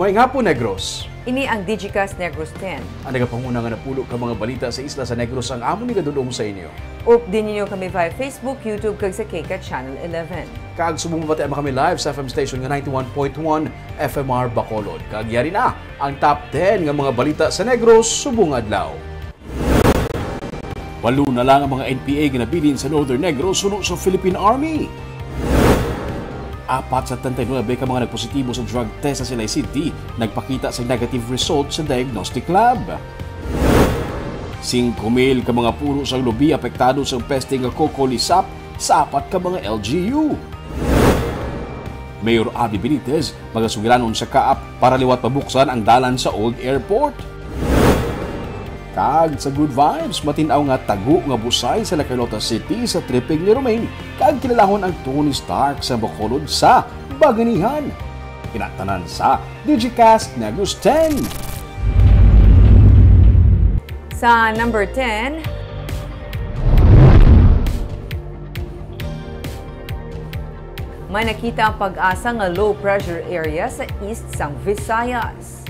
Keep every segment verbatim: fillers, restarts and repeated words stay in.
Maayong hapon, Negros. Ini ang Digicast Negros ten. Ang nagapanguna nga napulo ka mga balita sa isla sa Negros ang amon igadul-ong sa inyo. Updi ninyo kami via Facebook, YouTube, kag sa KCAT Channel eleven. Kag subong mabatian mo kami live sa F M station nga ninety-one point one F M R Bacolod. Kag yari na ang top ten nga mga balita sa Negros subong adlaw. Walo na lang ang mga N P A nga nabilin sa Northern Negros suno sa Philippine Army. Apat sa treinta y nuebe ka mga nagpositibo sa drug test sa Silay City nagpakita sa negative result sa diagnostic lab. Singko mil ka mga puno sang lubi apektado sa peste nga coco lisap sa apat ka mga L G U. Mayor Abby Benitez magasugilanon sa CAAP para liwat pabuksan ang dalan sa Old Airport. Kag sa Good Vibes, matin-aw nga tago nga busay sa La Carlota City sa tripping ni Romaine, kag kilalahon ang Tony Stark sa Bacolod sa Baganihan. Kinatanan sa Digicast Negros ten. Sa number ten, may nakita ang PAGASA nga low pressure area sa east sang Visayas.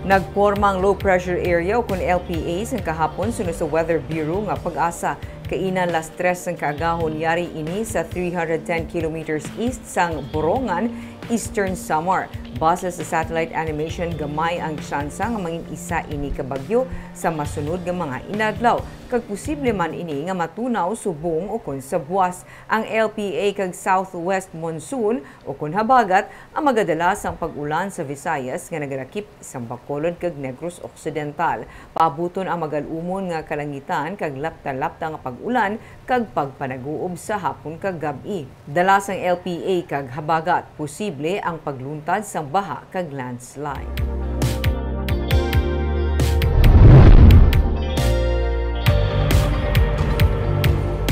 Nagporma ang low pressure area, ukon L P A, sang kahapon, suno sa Weather Bureau nga PAGASA. Kaina las tres sang kaagahon, yari ini sa three hundred ten kilometers east sang Borongan, Eastern Samar. Base sa satellite animation, gamay ang tsansa nga mangin isa ini ka bagyo sa masunod nga mga inadlaw, kag posible man ini nga matunaw subong ukon sa buwas. Ang L P A kag southwest monsoon ukon habagat ang magadala sang pag-ulan sa Visayas nga nagalakip sang Bacolod kag Negros Occidental. Paabuton ang magalumon nga kalangitan kag lapta-lapta nga pag-ulan kag pagpanaguob sa hapon kag gab-i. Dala sang L P A kag habagat, posible ang pagluntad sang baha kag landslide.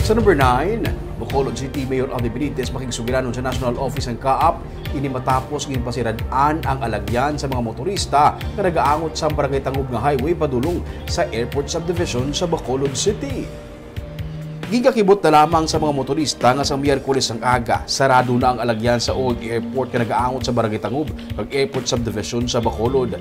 Sa number nine, Bacolod City Mayor Abby Benitez makigsugilanon sa National Office sang CAAP, ini matapos ginpasirad-an ang alagyan sa mga motorista nga nagaangot sa Barangay Tangub nga highway padulong sa Airport Subdivision sa Bacolod City. Gigakibot na lamang sa mga motorista nga sa Miyerkules ang aga, sarado na ang alagyan sa Old Airport nga nagaangot sa Barangay Tangub kag Airport Subdivision sa Bacolod.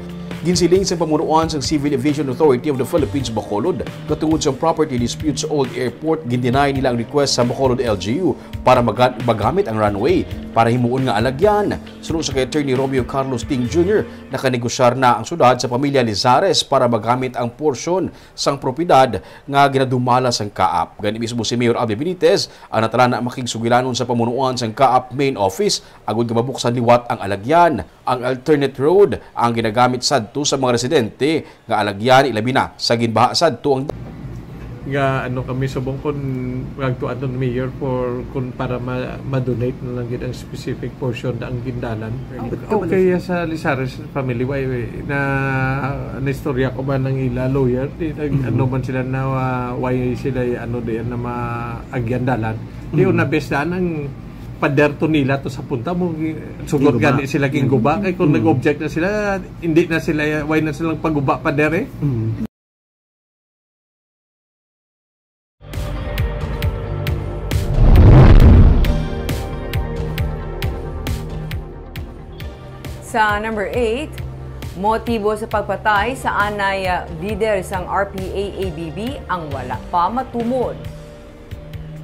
Ginsiling sa pamunuan sang Civil Aviation Authority of the Philippines Bacolod, katungod sa property dispute sa Old Airport, gin-deny nila ang request sa Bacolod L G U para maga-, magamit ang runway para himuon nga alagyan. Suno sa kay Attorney Romeo Carlos Ting Junior, nakanegosyar na ang syudad sa pamilya Lizares para magamit ang porsyon sang propiedad nga ginadumala sang CAAP. Gani mismo si Mayor Abby Benitez ang natalana makigsugilanon sa pamunuan sang CAAP main office agod nga mabuksan liwat ang alagyan. Ang alternate road ang ginagamit sadto sa mga residente nga alagyan, ilabi na sa ginbaha sadto ang Nga ano kami subong kun pagtuan ni Mayor for kun para ma-, ma-donate na lang gid ang specific portion na ang gindalan. Ah, okay, sa Lizares family, why, why, na, naistorya ko ba ng ila lawyer, di, nag-, Mhm. ano man sila na, ah, why sila, ano, diyan na maagyan dalan. Di, Mhm. una bes daan ang pader to nila to sa punta mo, gi-, sugot Ginguba. gani sila ginguba, kay kung Mhm. nag-object na sila, hindi na sila, why na silang paguba pader eh? Mhm. Sa number eight, motibo sa pagpatay sa anay, ah, lider sang R P A A B B ang wala pa matumod.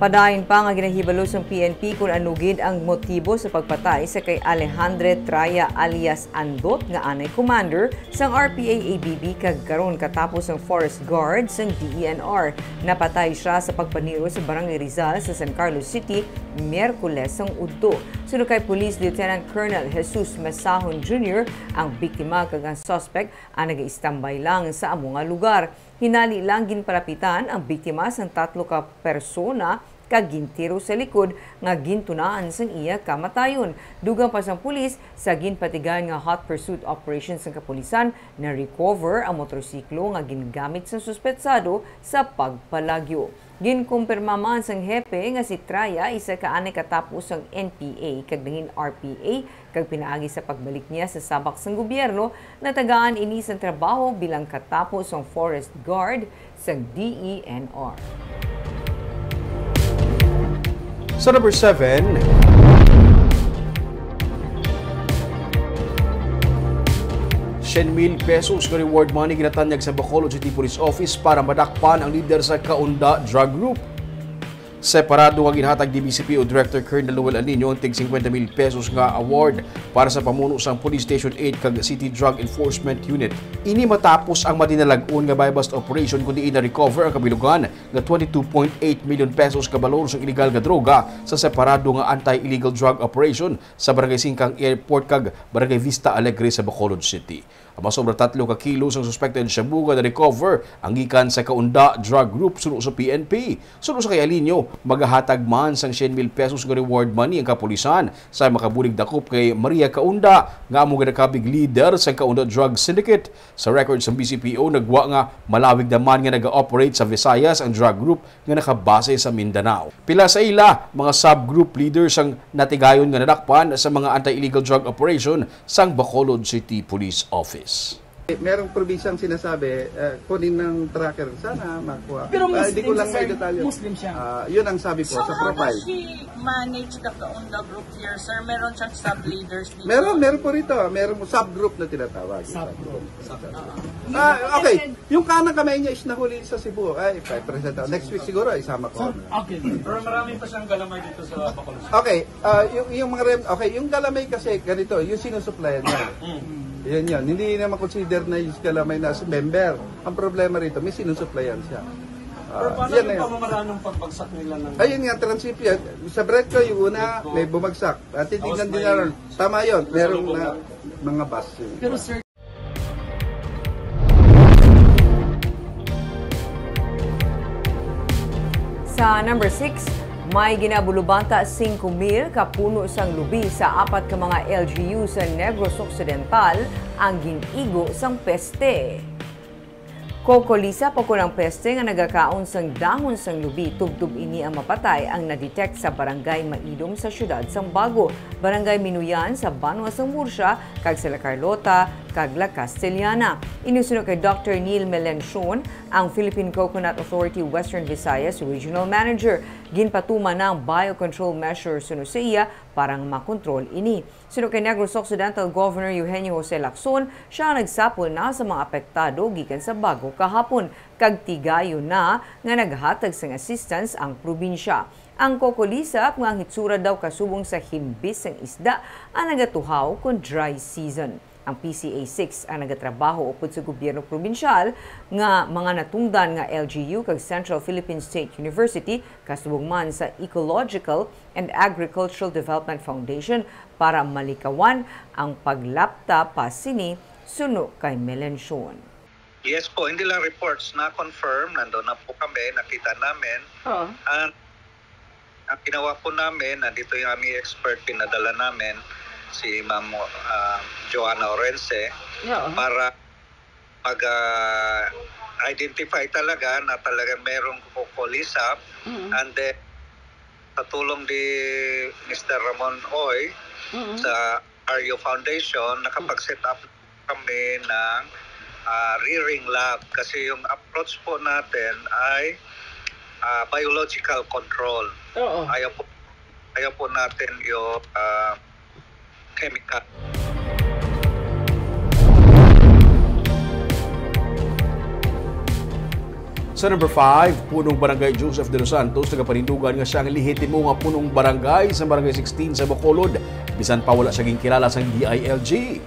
Padayon pa nga ginahibalo sang P N P kon ano gid ang motibo sa pagpatay sa kay Alejandre Traya alias Andot nga anay commander sang R P A A B B kag karon katapos sang forest guard sang D E N R. Napatay sia sa pagpaniro sa Barangay Rizal sa San Carlos City, Miyerkules sang udto. Suno kay Police Lieutenant Colonel Jesus Masahon Junior, ang biktima kag ang suspect ang nagaistambay lang sa amo nga lugar. Hinali lang ginpalapitan ang biktima sang tatlo ka persona kag gintiro sa likod nga gintunaan sang iya kamatayon. Dugang pa sang pulis, sa ginpatigayon nga hot pursuit operation sang kapulisan, na-recover ang motorsiklo nga gingamit sang suspetsado sa pagpalagyo. Ginkumpirma man sang hepe nga si Traya isa ka anay katapos sang N P A kag nangin R P A, kag pinaagi sa pagbalik niya sa sabak sang gobyerno, natagaan ini sang trabaho bilang katapos sang forest guard sang D E N R. Sa number seven, Siyam mil pesos nga reward money ginatanyag sa Bacolod City Police Office para madakpan ang lider sa Kaunda Drug Group. Separado nga ginhatag ni B C P O Director Colonel Noel Alino ang tig fifty mil pesos nga award para sa pamuno sang Police Station eight kag City Drug Enforcement Unit. Ini matapos ang madinalag-on nga buy-bust operation, kun diin na-recover ang kabilugan nga twenty-two point eight million pesos ka balor sang iligal nga droga sa separado nga anti-illegal drug operation sa Barangay Singkang Airport kag Barangay Vista Alegre sa Bacolod City. Ang masobra tatlo ka kilo sang suspected shabu nga na-recover ang gikan sa Kaunda Drug Group suno sa P N P. Suno sa kay Alinio, magahatag man sang siyam mil pesos nga reward money ang kapulisan sa makabulig dakop kay Maria Kaunda, nga amo ginakabig leader sa Kaunda Drug Syndicate. Sa record sa B C P O, nagwa nga malawig naman nga naga-operate sa Visayas ang drug group nga nakabase sa Mindanao. Pila sa ila, mga subgroup leaders ang natigayon nga nadakpan sa mga anti-illegal drug operation sang Bacolod City Police Office. Merong probinsyang sinasabi, eh, kunin ng tracker. Sana makuha. Pero Ah, hindi ko Muslim lang si may sir. Detalye. Muslim siya. Ah, yun ang sabi ko So, sa how profile. does she manage the Kaunda group here, sir? Meron siyang sub-leaders dito? Meron, meron po rito. Merong subgroup na tinatawag. Subgroup. Ah, okay. Yung kanang kamay niya is nahuli sa Cebu. Ay, pa-present ako. Next week siguro, isama ko. Okay. Pero marami pa siyang galamay dito sa Bacolod. Okay, ah, yung, yung mga rem, okay, yung galamay kasi ganito, yung sinusuplayan niya. Mm. Yan yun. Hindi naman consider na yung galamay na si member. Ang problema rito, may sinusuplayan siya. Pero Ah, paano yan yung na yun. pamamaraan ng pagbagsak nila ng Ayun nga, transip yan. Sa Bretco, yung una, Bretco. may bumagsak. At titignan Tapos din may naroon. Tama yun, merong Pasalubong na na. mga bus yun. Pero sir, Sa number six, may ginabulubanta singko mil ka puno sang lubi sa apat ka mga L G U sa Negros Occidental ang gin-igo sang peste. Cocolisap ako ng peste nga nagakaon sang dahon sang lubi, tubtob ini ang mapatay ang na-detect sa Barangay Mailom sa siyudad sang Bago, Barangay Minuyan sa banwa sang Murcia, kag sa La Carlota kag La Castellana. Ini suno kay Doctor Neil Melencion, ang Philippine Coconut Authority Western Visayas Regional Manager. Ginpatuman na ang biocontrol measures suno sa iya para nga makontrol ini. Suno kay Negros Occidental Governor Eugenio Jose Lacson, siya ang nagsapol na sa mga apektado gikan sa Bago kahapon, kag tigayon na nga naghatag sang assistance ang probinsya. Ang Cocolisap nga ang hitsura daw kasubong sa himbis sang isda ang nagatuhaw kon dry season. Ang P C A six ang nagatrabaho upod sa gobyerno probinsyal nga mga natungdan nga L G U kag Central Philippine State University, kasubong man sa Ecological and Agricultural Development Foundation, para malikawan ang paglapta pa sini, suno kay Melencion. Yes po, hindi lang reports, na-confirm, nandun na po kami, nakita namin. Oo. And ang ginawa po namin, nandito yung aming expert, pinadala namin, si Ma'am, ah, Joanna Orense, Oo. para mag, ah, identify talaga na talagang merong Cocolisap. Mm. And then, sa tulong ni Mister Ramon Oy Mm. sa Ario Foundation, nakapag-set up kami ng, ah, rearing lab kasi yung approach po natin ay, ah, biological control. Oo. Ayaw po, ayaw po natin yung, ah, chemical. Sa number five, punong barangay Joseph De Los Santos nagapanindugan nga siya ang lehitimo nga punong barangay sa Barangay sixteen sa Bacolod, bisan pa wala siya ginkilala sang D I L G.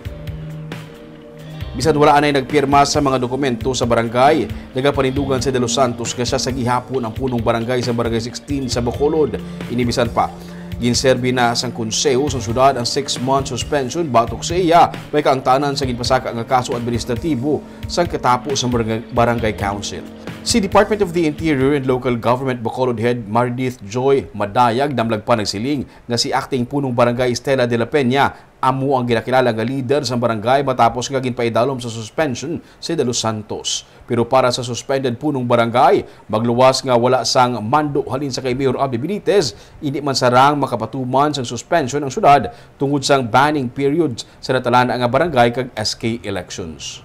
Bisan wala anay nagpirma sa mga dokumento sa barangay, nagapanindugan si De Los Santos nga siya sa gihapon ang punong barangay sa Barangay sixteen sa Bacolod. Ini bisan pa, ginserbi na sang konseho sang syudad ang six-month suspension batok sa iya, may kaangtanan sa ginpasaka nga kaso administratibo sang katapo sa barangay, barangay council. Si Department of the Interior and Local Government Bacolod Head Maridith Joy Madayag Damlag pa nagsiling nga si Acting Punong Barangay Stella de la Peña amo ang ginakilala nga lider sang barangay matapos nga ginpaidalom sa suspension si De Los Santos. Pero para sa suspended punong barangay, magluwas nga wala sang mando halin sa kay Mayor Abby Benitez, indi man sarang makapatuman sang suspension ang syudad tungod sang banning period sa natalana nga barangay kag S K elections.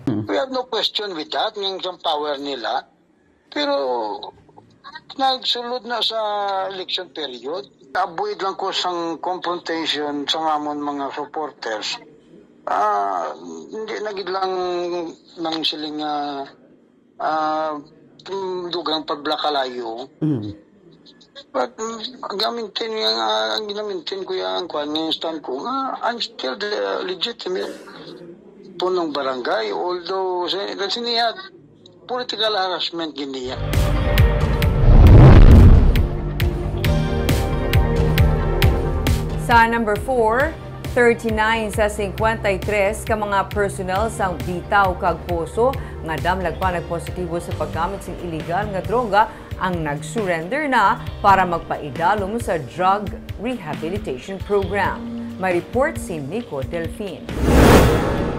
We have no question with that, nga yung power nila. Pero nagsulod na sa election period. Avoid lang ko sang confrontation sa amon mga supporters. Ah, hindi na gid lang nang siling nga, ah, mm, dugang pagbakalayo. Mm. But, mm, ang ginamintin nga, nga, ang ginamintin ko yung kwan, yung stand ko, nga, I'm still the legitimate punong barangay, although, sa, sa niya, political harassment gid niya. Sa number four, thirty-nine sa cincuenta y tres ka mga personnel sang Bitaw kag Poso nga damlag pa nagpositibo sa paggamit sing iligal nga droga ang nag-surrender na para magpaidalom sa drug rehabilitation program. May report si Nico Delfin.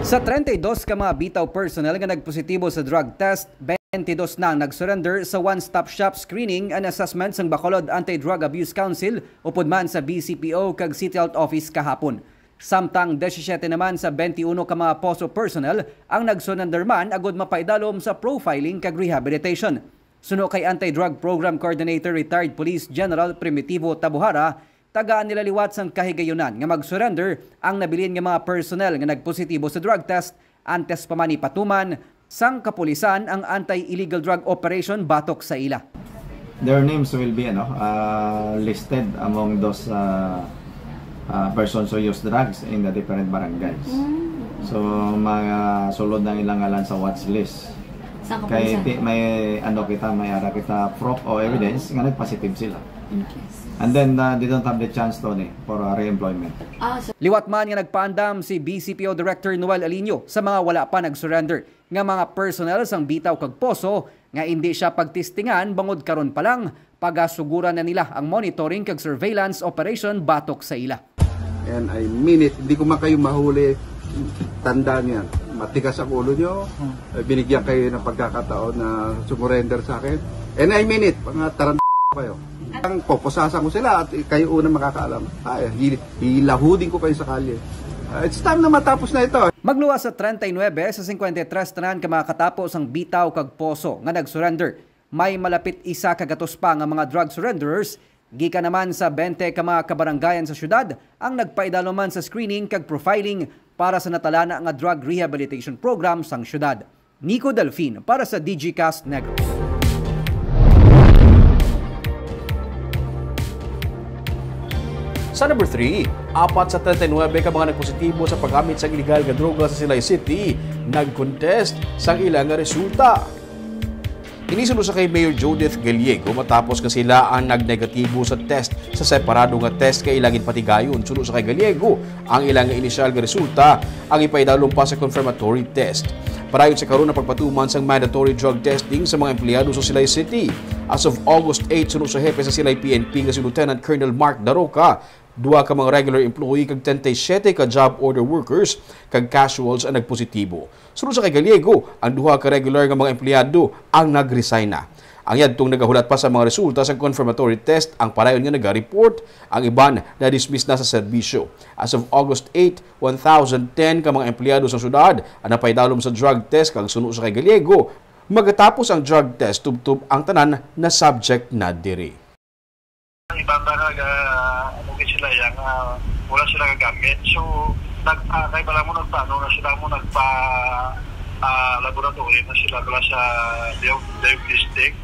Sa treinta y dos ka mga Bitaw personnel nga nagpositibo sa drug test, twenty-dos na ang nag-surrender sa one-stop shop screening and assessment sang Bacolod Anti-Drug Abuse Council upod man sa B C P O kag City Health Office kahapon. Samtang disisiete naman sa twenty-uno ka mga Poso personnel ang nag-surrender man agud mapaidalom sa profiling kag rehabilitation. Suno kay Anti-Drug Program Coordinator Retired Police General Primitivo Tabuhara, tagaan nila liwat sang kahigayunan nga mag-surrender ang nabilin nga mga personnel nga nagpositibo sa drug test antes pa man ipatuman sang kapulisan ang anti-illegal drug operation batok sa ila. Their names will be ano, uh, listed among those uh, uh, persons who use drugs in the different barangays. Mm. So, mga sulod ang ilang ngalan sa watch list. Sa kapulisan? Kay may ano kita, may ara kita proof o evidence nga nagpositive sila. Okay. And then, uh, they don't have the chance, Tony, for uh, re-employment. Ah, so... Liwat man nga nagpaandam si B C P O Director Noel Aliño sa mga wala pa nag-surrender nga mga personnel sang Bitaw kag Poso nga indi siya pagtistingan bangod karon pa lang, pagasuguran na nila ang monitoring kag surveillance operation batok sa ila. And I mean it, hindi ko man kayo mahuli, tandaan yan. Matigas ang ulo nyo, binigyan kayo ng pagkakataon na sumurrender sa akin. And I mean it, mga tarantado kayo. Ang pupusasan ko sila at kayo una makakaalam. Ay, hi- hilahudin ko kayo sa kalye. Ah, it's time na matapos na ito. Magluwas sa treinta y nuebe sa cincuenta y tres tanan ka mga katapo sang Bitaw kag Poso nga nag-surrender. May malapit isa ka gatos pa nga mga drug surrenderers gikan naman sa twenty ka mga kabarangayan sa syudad ang nagpaidalom man sa screening kag profiling para sa natalana nga drug rehabilitation program sang syudad. Nico Delfin para sa Digicast Negros. Sa number three, apat sa treinta y nuebe ka mga nagpositibo sa paggamit sang iligal nga droga sa Silay City nag-contest sang ila nga resulta. Ini suno sa kay Mayor Judith Gallego matapos nga sila ang nagnegatibo sa test sa separado nga test nga ila ginpatigayon. Suno sa kay Gallego, ang ila nga inisyal nga resulta ang ipaidalom pa sa confirmatory test. Padayon sa karon ang pagpatuman sang mandatory drug testing sa mga empleyado sa Silay City. As of August eight, suno sa hepe sa Silay P N P nga si Lieutenant Colonel Mark Daroca, duha ka mga regular employee kag treinta y siete ka job order workers kag casuals ang nagpositibo. Suno sa kay Gallego, ang duha ka regular nga mga empleyado ang nag-resign na. Ang yadtong nagahulat pa sa mga resulta sa confirmatory test ang padayon nga naga-report, ang iban na-dismiss na sa serbisyo. As of August eight, one thousand ten ka mga empleyado sa syudad ang napaidalom sa drug test kag suno sa kay Gallego, magatapos ang drug test tubtob ang tanan na subject na diri. Ang iban ba nga, ano gid sila, yang, ah, wala sila gagamit. So, nagpa, kay bala mo nagpaano na sila mo, nagpa, ah, laboratory na sila bala sa diag-, diagnostic.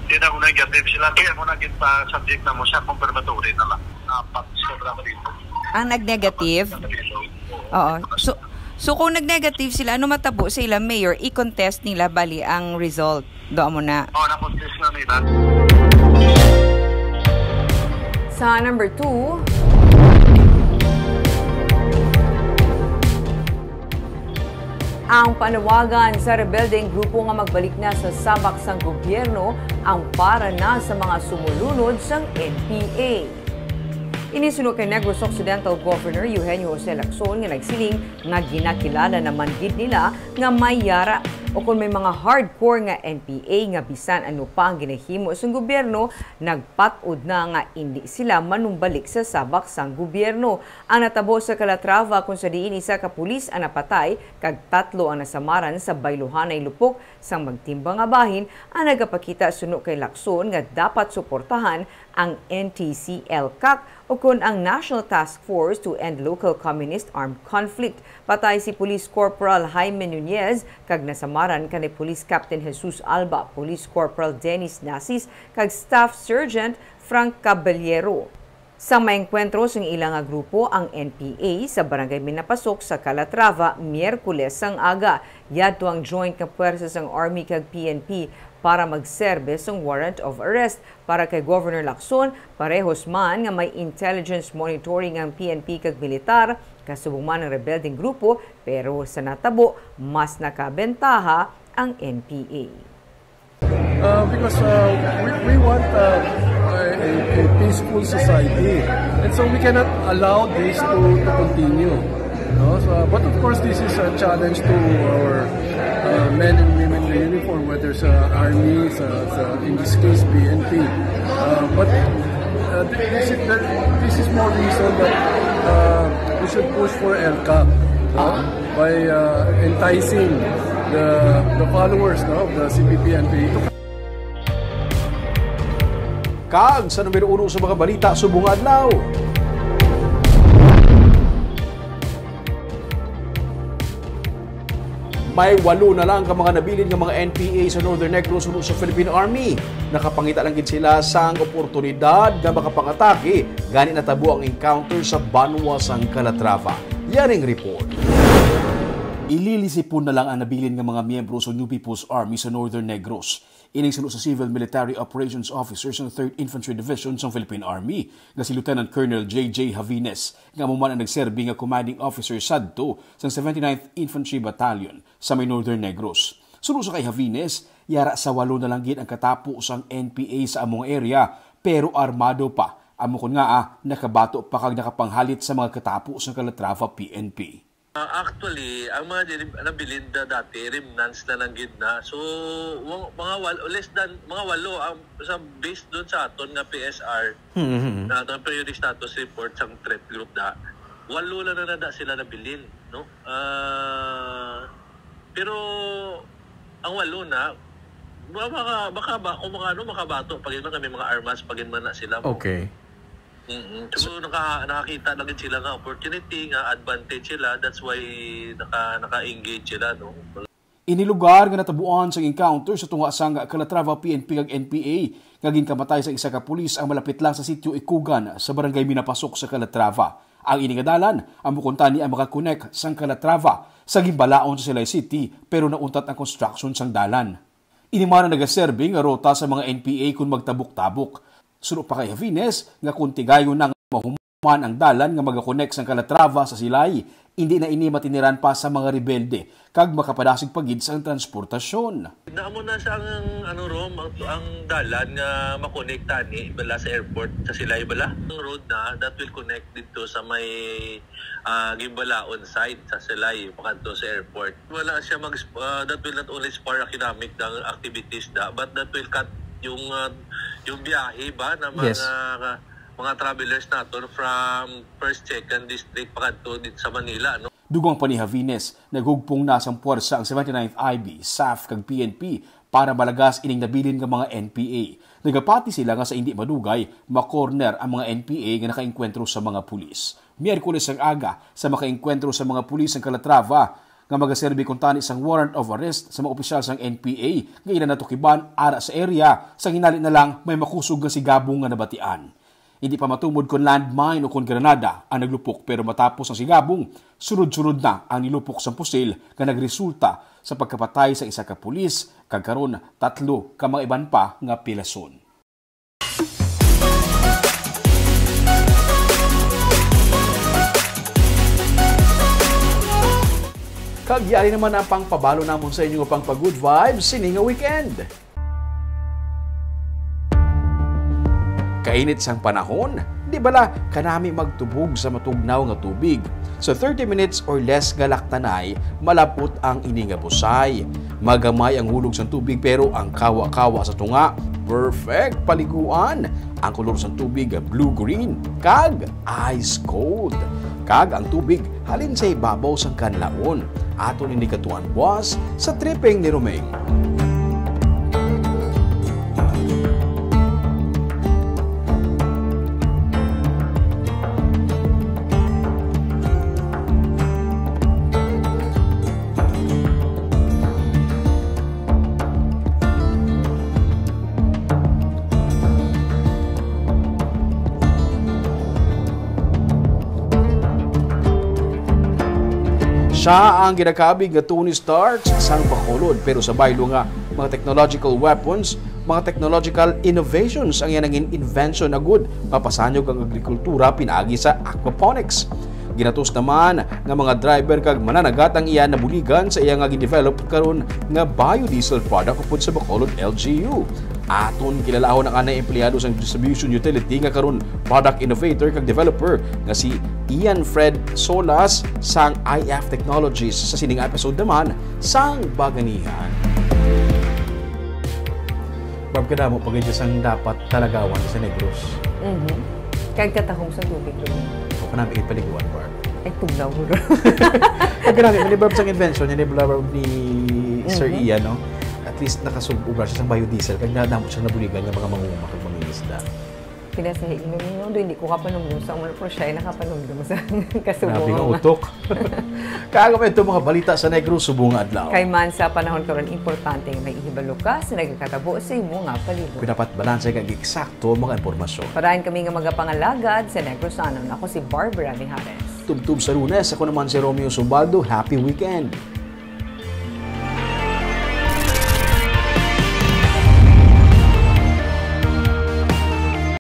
Di na mo negative sila, kaya mo naging pa subject na mo sa confirmatory na lang. Apat sa bala mo dito. Ang nag-negative? Apat sa bala mo dito. Oo. So, so kung nag-negative sila, ano matabo sa ila, Mayor? I-contest nila bali ang result. Doon mo na. Oh, na-contest na nila. Sa number two, ang panawagan sa rebeldeng grupo nga magbalik na sa sabak sang gobyerno ang para na sa mga sumulunod sang N P A. Ini suno kay Negros Occidental Governor Eugenio Jose Lacson nga nagsiling nga ginakilala naman gid nila nga may yara o kon may mga hardcore nga N P A nga bisan ano pa ang ginahimo sang gobyerno, nagpat-od na nga indi sila manumbalik sa sabak sang gobyerno. Ang natabo sa Calatrava, kung sa diin isa ka pulis ang napatay kag tatlo ang nasamaran sa bayluhanay lupok sang magtimbang nga bahin, ang nagapakita suno kay Lacson nga dapat suportahan ang N T C L CAC, ukon ang National Task Force to End Local Communist Armed Conflict. Patay si Police Corporal Jaime Nunez kag nasamaran kanay Police Captain Jesus Alba, Police Corporal Dennis Nasis, kag Staff Sergeant Frank Caballero. Sa maengkwentro sang ila nga grupo, ang N P A sa Barangay Minapasok sa Calatrava, Miyerkules sang aga. Yadto ang joint nga pwersa sang Army kag P N P para magserbe sang warrant of arrest para kay Governor Lacson, parehos man nga may intelligence monitoring ang P N P kag militar, kasubong man ang rebeldeng grupo, pero sa natabo, mas nakabentaha ang N P A. Uh, because uh, we, we want uh, a, a, a peaceful society. And so we cannot allow this to, to continue. No? So, but of course, this is a challenge to our uh, men and women in uniform, whether sa army, sa, sa, in this case, P N P. Uh, but uh, th- this, is, th- this is more reason that uh, we should push for L CAC, no? By uh, enticing the, the followers, no, of the C P P N P A to Kag sa numero uno sa mga balita subong nga adlaw, may walo na lang ka mga nabilin nga mga N P A sa Northern Negros suno sa Philippine Army. Nakapangita lang gid sila sang oportunidad nga makapangatake, gani natabo ang encounter sa banwa sang Calatrava. Yaring report. Ililisipon na lang ang nabilin nga mga miyembro sa New People's Army sa Northern Negros. Ining suno sa Civil Military Operations Officer sang Third Infantry Division sang Philippine Army, nga si Lieutenant Colonel J J Javines, nga amo man ang nagserbi nga commanding officer sadto sang Seventy-ninth Infantry Battalion sa may Northern Negros. Suno sa kay Javines, yara sa walo na lang gid ang katapo sang N P A sa among area, pero armado pa. Amo kon ngaa, nakabato pa kag nakapanghalit sa mga katapo sang Calatrava P N P. Ah, actually, ang mga diri-, nabilin da dati, remnants na lang gid na. So, wa-, mga wal-, less than, mga walo, ang, sa, based dun sa aton nga P S R, Hmm, hmm, hmm. na aton periodic status report sang threat group da, walo lang na, na da sila nabilin, no? Ah, pero, ang walo na, ba-, baka, baka ba, kung mga ano, makabato, pag yun man kami, mga armas, pag yun man na sila, no? Okay. Mm-mm. So, naka-, nakakita na gid sila nga opportunity, nga advantage sila. That's why naka-, naka-engage sila, no? Ini lugar nga natabuan sang encounter sa tunga sang Calatrava P N P kag N P A nga ginkamatay sa isa ka pulis ang malapit lang sa sitio Ikugan sa barangay Minapasok sa Calatrava. Ang ini nga dalan, amo kuntani ang makakonek sang Calatrava sa ginbalaon sa Silay City, pero nauntat ang construction sang dalan. Ini man ang nagaserbi nga ruta sa mga N P A kon magtabok-tabok. Suno pa kay Javines nga kon tigayon na nga mahuman ang dalan nga magakonek sang Calatrava sa Silay, indi na ini matiniran pa sa mga rebelde kag makapadasig pa gid sang transportasyon. Naamo na sa ang, ano, Rom, ang, ang dalan nga makonek tani bala sa airport sa Silay bala. Ang road na that will connect dito sa may, ah, Gimbalaon side sa Silay, pakadto sa airport. Wala siya mag, ah, that will not only spur economic ng activities da, but that will cut yung, ah, yung biyahe ba ng mga, Yes. mga travelers naton from first, second district pakadto dito sa Manila, no? Dugang pa ni Javines, naghugpong na sang puwersa ang Seventy-ninth I B, SAF kag P N P para malagas ining nabilin nga mga N P A. Nagapati sila nga sa indi madugay, makorner ang mga N P A nga nakaengkwentro sa mga pulis. Miyerkules ang aga, sa makaengkwentro sa mga pulis ang Calatrava, nga magaserbi kuntani sang warrant of arrest sa mga opisyal sang N P A nga ila natukiban ara sa area, sa hinali na lang may makusog nga sigabong nga nabatian. Hindi pa matumod kon landmine o kon granada ang naglupok, pero matapos ang sigabong, sunod-sunod na ang nilupok sang pusil nga nagresulta sa pagkapatay sa isa ka pulis, kag karon tatlo ka mga iban pa nga pilason. Kag yari naman ang pangpabalo namon sa inyo nga pangpa-good vibes sini nga weekend. Kainit sang panahon, di bala kanami magtubog sa matugnaw nga tubig? Sa thirty minutes or less nga laktanay, malab-ot ang ini nga busay. Magamay ang hulog sang tubig, pero ang kawa-kawa sa tunga, perfect paliguan. Ang kolor sang tubig, blue-green, kag ice cold. Kag ang tubig halin sa ibabaw sang kanlaon. Aton ini katuan buas sa tripping ni Roming. Siya ang ginakabig nga Tony Stark sang Bacolod, pero sa baylo nga mga technological weapons, mga technological innovations ang iya nangin invention agud mapasanyog ang agrikultura pinaagi sa aquaponics. Ginatus naman nga mga driver kag mananagat ang iya nabuligan sa iya nga gidevelop karon nga biodiesel product upod sa Bacolod L G U. Aton kilalahon ang anay empleyado sang distribution utility nga karon product innovator kag developer nga si Ian Fred Solas sang I F Technologies sa sining episode naman sang Baganihan. Barb, kadamo pa gid sang dapat talagawan sa Negros. Mhm. Kag katahom sa tubig, Rudy. O kanami gid paliguan, Barb. Ay, tugnaw, bro. Ang grabe, ni Barb sang invention niya, ni Barb ni Sir Mhm. Ian, no? At least nakasub-obra siya sang biodiesel, kag nadamo siya nabuligan nga mga manguma kag mangingisda. Pinasahi mo, no? Hindi ko kapanumdum sa una, pero siya ay nakapanumdum sa kasubo. Grabe nga nga. Utok. Kaaga man ito mga balita sa Negros subong nga adlaw. Kay man sa panahon karon, importante nga may ihibalo ka sa nagakatabo sa imo nga palibot. Kung dapat balanse kag eksakto ang mga impormasyon. Parahan kami nga mga pangalagad sa Negrosanon. Ako si Barbara Mijares. Tubtob sa Lunes, ako naman si Romeo Subaldo. Happy weekend!